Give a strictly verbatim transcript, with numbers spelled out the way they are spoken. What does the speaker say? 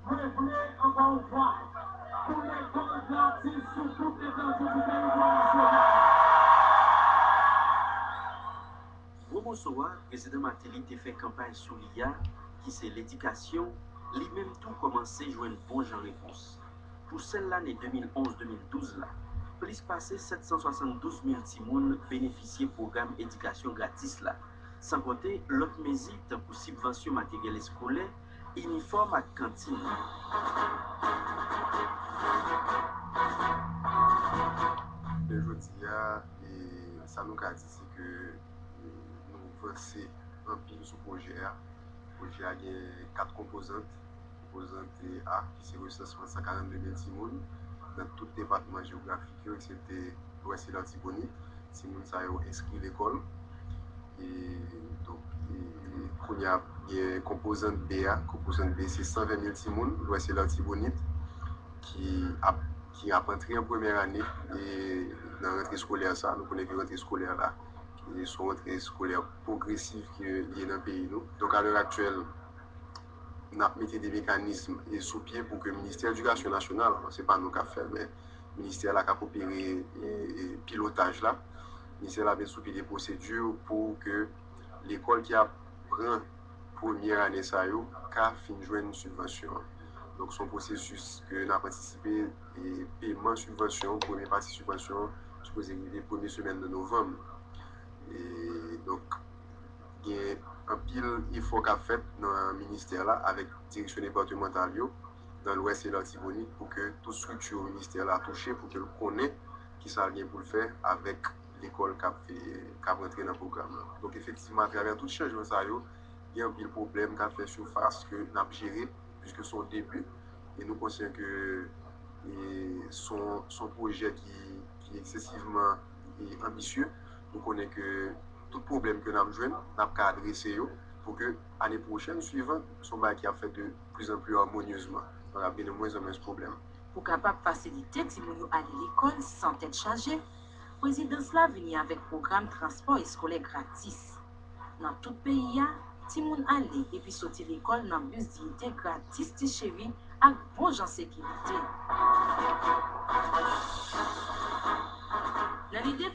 Mwen vle ankò yon fwa pou lekòl gratis sou tout etandi teritwa nasyonal. Gwo moso a, Prezidan Martelly te fè kanpay sou li a, ki se ledikasyon, li menm tou kòmanse jwenn bon jan repons. Pou sèl lane de mil onz de mil douz la, plis pase sèt san swasanndouz mil timoun benefisye pwogram edikasyon gratis la, san konte lòt mezi tankou sibvansyon materyèl eskolè, inifòm ak kantin. Men jodi a, e, sa nou ka di, se ke, e, nou vanse anpil sou pwojè a. Pwojè a gen kat konpozant. Konpozant A, ki se resansman san karannde mil timoun nan tout depatman jewografik yo, eksepte Lwès e Latibonit. Timoun sa yo enskri lekòl. E, donk, e, kounye a, gen konpozant B a. Konpozant B, se san ven mil timoun, Lwès e Latibonit, ki ap, ki ap antre an premyè ane, e, nan rantre eskolè sa. Nou konnen ke rantre eskolè la, e, se yon rantre eskolè pwogresiv ke li ye nan peyi nou. Donk, a lè aktyèl, n ap mete de mekanism, e, sou pye pou ke Ministè Edikasyon Nasyonal, se pa nou k ap fè l, men ministè la k ap opere, e, e, pilotaj la. Ministè la met sou pye de pwosedi pou ke lekòl ki ap pran premyè ane sa yo ka fin jwenn sibvansyon an. Donk, se yon pwosesis ke n ap antisipe, e, peman sibvansyon, premye pati sibvansyon, sipoze rive premye semèn de novanm. E, donk, gen anpil efò k ap fèt nan ministè la avèk direksyon depatmantal yo nan Lwès e Latibonit pou ke tout estrikti ministè la touche, pou ke l konnen kisa l gen pou l fè avèk lekòl k ap, k ap rantre nan pwogram nan. Donk, efektivman, atravè tout chanjman sa yo, gen anpil pwoblèm k ap fè sifas ke n ap jere, piske se yon debi, e nou konsyan ke, e, se yon, se yon pwojè ki, ki eksesivman, e, anbisye. Nou konnen ke tout pwoblèm ke n ap jwenn, n ap ka adrese yo pou ke ane pwochèn, swivan, se yon bagay ki ap fèt de plus en plus harmonieusement. Donk, ap gen de mwens an mwens pwoblèm. Pou kapab fasilite timoun yo ale lekòl san tèt chaje, prezidans la vini avèk pwogram transpò eskolè gratis. Nan tout peyi a, timoun ale epi soti lekòl nan bis Diyite gratis Ti Cheri ak bon jan sekirite. Nan lide pou